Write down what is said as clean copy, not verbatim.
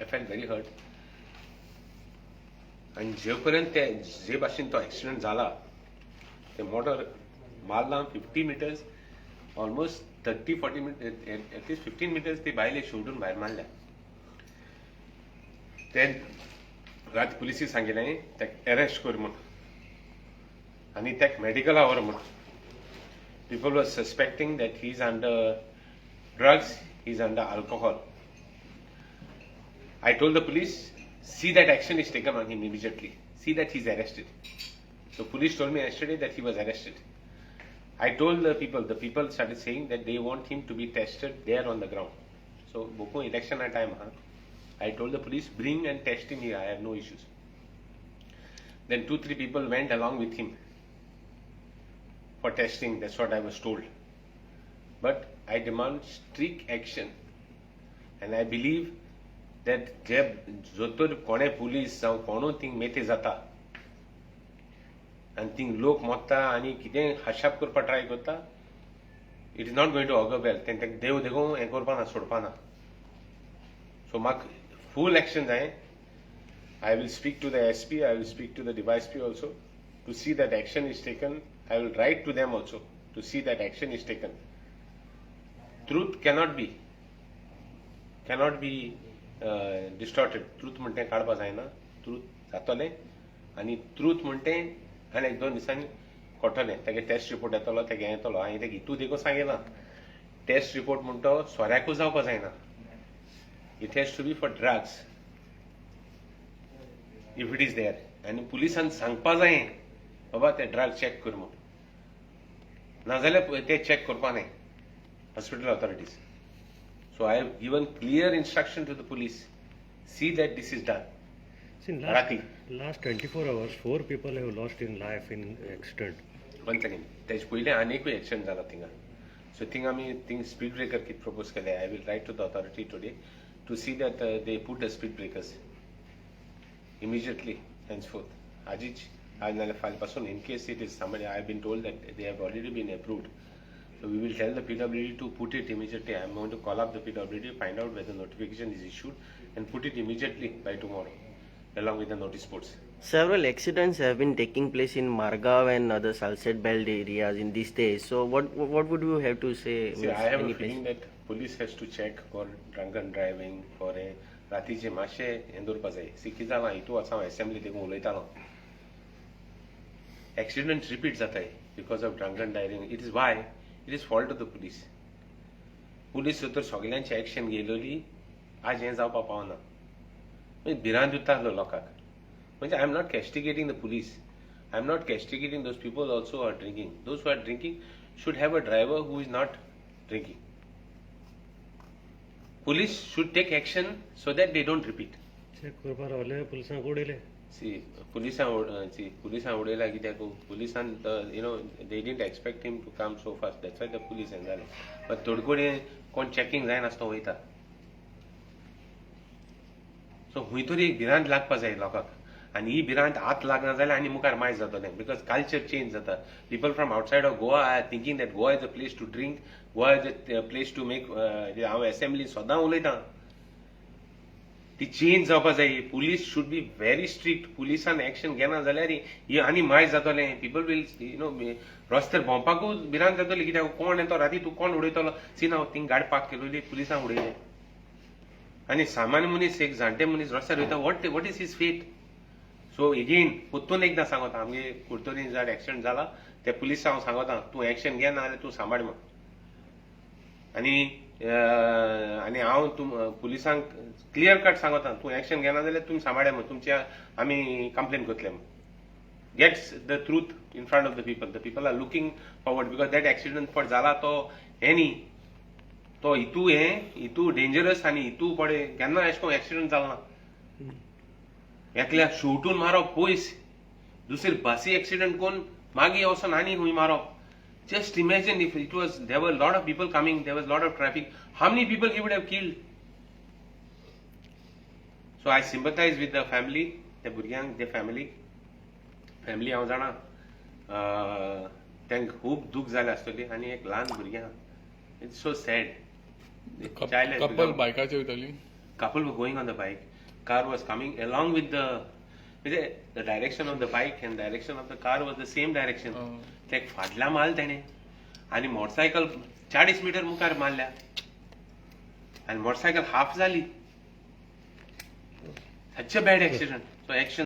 I felt very hurt. आनी जे पर्यंत ते जे भाशेन तो एक्सिडंट जाला, ते मोटर मारला 50 meters, almost 30-40 meter, at least 15 meters ती बायले शेवटून भायर मारल्या. ते रात पुलिसी सांगिलें तेका अरेस्ट कर म्हूण आनी तेका मेडिकला व्हर म्हूण. People were suspecting that he is under drugs, he is under alcohol. I told the police, "See that action is taken on him immediately. See that he's arrested." So police told me yesterday that he was arrested. I told the people started saying that they want him to be tested there on the ground. So Boko election at time, huh? I told the police, "Bring and test him here. I have no issues." Then two, three people went along with him for testing. That's what I was told. But I demand strict action. And I believe that जे जो तर कोणे police जावं कोणूय thing मेते जाता आनी thing लोक मोत्ता आनी कितें हाशाप करपा ट्राय करता, it is not going to augur well. तें तेका देव देखून हें करपा ना, सोडपा ना. सो म्हाका फूल एक्शन जाय. I will speak to the SP, I will speak to the DySP also to see that action is taken. I will write to them also to see that action is taken. Truth cannot be distorted. Truth म्हणटे काडपा जायना. Truth जातलें आनी truth म्हणटे आनी एक दोन दिसांनी कळटलें. तेगे टेस्ट रिपोर्ट येतलो, तेगे येतलो. हांवें तेगे हितू देखून सांगिलां, टेस्ट रिपोर्ट म्हणटो सोऱ्याकूच जावपा जायना. It has to be for drugs if it is there. आनी पुलिसान सांगपा जाय, बाबा ते ड्रग चॅक कर म्हूण. नाजाल्यार ते चॅक करपा न्हय hospital authorities. So I have given clear instruction to the police, see that this is done. See, in last, राती. Last 24 hours, four people have lost in life in accident. One second, तेजे पयलीं आनी एकूय accident जाला थिंगा. So thing आमी thing speed breaker कितें propose केले. I will write to the authority today to see that they put the speed breakers immediately henceforth. आजीच, आज नाल्यार फाल्यां पासून. In case it is somebody, I have been told that they have already been approved. So we will tell the PWD to put it immediately. I am going to call up the PWD, find out whether notification is issued and put it immediately by tomorrow along with the notice boards. Several accidents have been taking place in Margao and other Salcete belt areas in these days. So, what would you have to say? See, means I have any a feeling that police has to check for drunken driving, for a रातीचे मातशें हें दवरपा जाय. C, कितें जालां, हितू आसा, हांव assembly देखून उलयतालो, एक्सिडंट रिपीट जाताय because of drunken driving. It is why it is fault of the police. Police तर सगल्यांची एक्शन घेयलेली, आज हें जावपा पावना. म्हणजे भिरांत उरता आसलो लोकांक. म्हणजे I am not castigating the police, I am not castigating those people also are drinking. Those who are drinking should have a driver who is not drinking. Police should take action so that they don't repeat. Check करपा रावले, पुलिसांक उडयले. C, पुलिसां, C, पुलिसां उडयला कित्याक? पुलिसान they didn't expect him to come so fast. That's why the police हें जालें. But थोडे कडेन कोण चॅकिंग जायनासतना वयता. सो खंय तरी एक भिरांत लागपा जाय लोकांक. आनी ही भिरांत आत लागना जाल्यार आनी मुखार मायज जातलें, because culture change जाता. People from outside of Goa are thinking that Goa is a place to drink, Goa is a place to make. हांव एसेंब्ली सदां उलयतां, ती चेंज जावपा जाय. Police should be very strict. पुलिसान एक्शन घेना जाल्यार ही आनी मायज जातलें. पीपल will you know रस्त्यार भोंवपाकूच भिरांत जातली, कित्याक कोण येतो राती, तूं कोण उडयतलो. सी ना, थिंग गाडी पार्क केलोली, पुलिसांक उडयले आनी सामान्य मनीस, एक जाणटे मनीस रस्त्यार वयता, what is his fate? So again परतून एकदां सांगता, आमगे कुडतरी जर एक्सिडंट जाला, ते पुलिसांक हांव सांगता, तूं एक्शन घे, ना जाल्यार तूं सांबाळ म्हण. आनी हांव तुम पुलिसांक क्लियर कट सांगता, तूं एक्शन घेना जाल्यार तुमी सांबाळ्या म्हण, तुमच्या आमी कंप्लेन करतले म्हण. Gets the truth in front of the people. The people are looking forward because that accident फट जाला तो हें न्ही, तो हितू हें हितू डेंजरस आनी हितू पडे केन्ना एशें कोन्न एक्सिडंट जाला ना. एकल्या शेवटून मारप पयस, दुसरी बसी एक्सिडंट कोन्न मागीर वचोन आनी खंय मारप. Just imagine if it was, there were lot of people coming, there was lot of traffic, how many people he would have killed? So I sympathise with the family, त्या भुरग्यांक, ते फॅमिली फॅमिली हांव जाणा तांकां खूब दूख जालें आसतली. आनी एक ल्हान भुरगें, it's so sad. Couple बायकाचेर वयताली. Couple were going on the bike. Car was coming along with the, म्हणजे the direction of the bike and direction of the car was the same direction. ते फाटल्या मारल तेणे आनी मोटरसायकल 40 मिटर मुखार मारल्या आनी मोटरसायकल हाफ जाली. Such a bad accident. So action